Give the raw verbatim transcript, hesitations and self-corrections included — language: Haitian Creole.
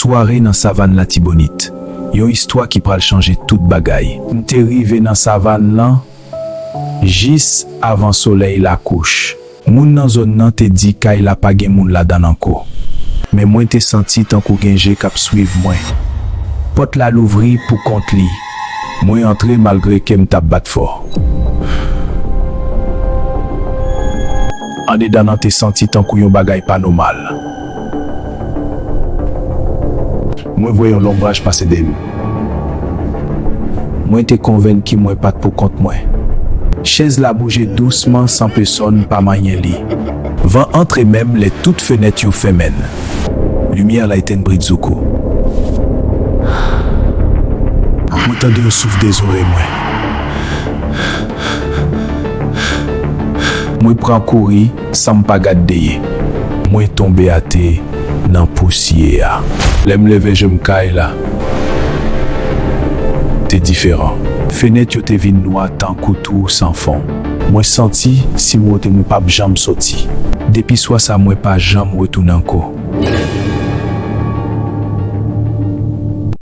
Sware nan Savann Latibonit, yon istwa ki pral chanje tout bagay. M te rive nan savann lan jis avan solèy la kouch. Moun nan zòn nan te di kay la pa gen moun ladan l ankò. Men mwen te santi tankou gen je k ap swiv mwen. Pòt la louvri poukont li. Mwen antre malgre kè m t ap bat fò. Andedan an te santi tankou yon bagay pa nòmal. Mwen wè yon lonbraj pase dèyè m. Mwen te konvenki mwen pa t poukont mwen. Chèz la bouje dousman san pèsòn pa manyen li. Van antre menm lè tout fenèt yo fèmen. Limyè la etenn bridzoukou. Mwen tande yon souf dèyè zòrèy mwen. Mwen pran kouri san m pa gad dèyè. Mwen tonbe atè nan pousyè a. Lè m leve je m kay la te diferan. Fenèt yo te vin nwa tankou twou san fon. Mwen santi si m wote mwen p ap janm soti. Depi swa sa mwen pa janm retounen ankò.